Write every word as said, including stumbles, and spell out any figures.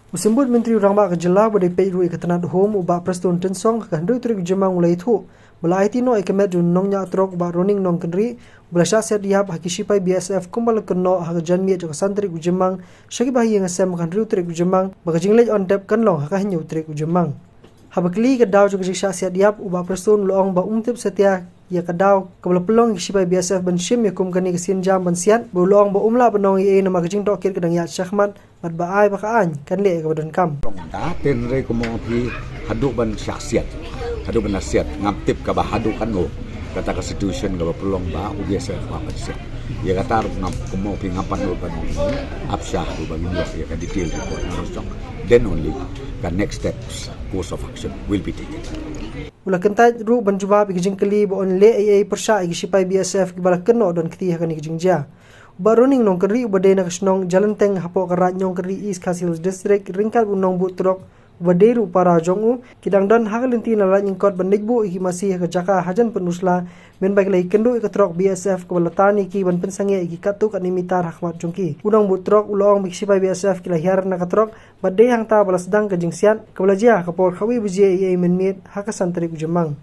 U Symbud Myntri u Rangbah ka jylla uba dei peit ruh ïa ka tnat home, u Bah Prestone Tynsong, ha ka hynriew tarik u Jymmang u la ïathuh ba la aiti noh ïa ka met jong u nongñiah trok u Bah Roningnon Kynrih uba la shah siat ïap ha ki shipai B S F kumba la kynnoh ha ka janmiet jong ka san tarik u Jymmang sha ki bahaïing hasem ha ka hynriew tarik u Jymmang, ba ka jingleit on dep kan long ha ka hynñiew tarik u Jymmang. Haba kylli ïa ka daw jong ka jingshah siat ïap, u Bah Prestone u la ong ba um tip satia ïa ka daw kaba la pynlong ïa ki shipai B S F ban shim ïa kum kane ka sienjam ban siat, bad u la ong ba um lah ban ong ei ei namar ka jingtohkit ka dang ïaid shakhmat, bad ba ai ba ka aiñ kan leh ïa kaba donkam. Long da, hynrei kumno phi haduh ban shah siat, haduh ban shah siat, ngam tip kaba haduh katno kata ka situation kaba pynlong ba u B S F u hap ban siat. Ïa kata ruh ngam, kumno phi, ngam pat nud ban ong, ap sha haduh ba ngin ïoh ïa ka detail report na ruh jong. Then only the next steps, course of action will be taken. U la kyntait ruh ban jubab ïa ka jingkylli ba yn leh ei ei pyrshah ïa ki shipai B S F kiba la kynnoh don kti ha kane ka jingjia. U Bah Roningnon Kynrih uba dei na ka shnong Jalenteng hapoh ka Raid Nongkynrih, East Khasi Hills District, ryngkat u nongbud trok uba dei ruh u para jong u, ki dang don ha ka lynti na Laityngkot ban leit buh ïa ki masi ha ka jaka hajan Pynursla, mynba ki la ïakynduh ïa ka trok B S F kaba la tan ïa ki ban pynsangeh ïa ki katto katne mitar ha khmat jong ki. U nongbud trok u la ong ba ki shipai B S F ki la hiar na ka trok, bad dei hangta ba la sdang ka jingsiat kaba la jia ha ka por khatwei baje eiei mynmiet ha ka san tarik u Jymmang.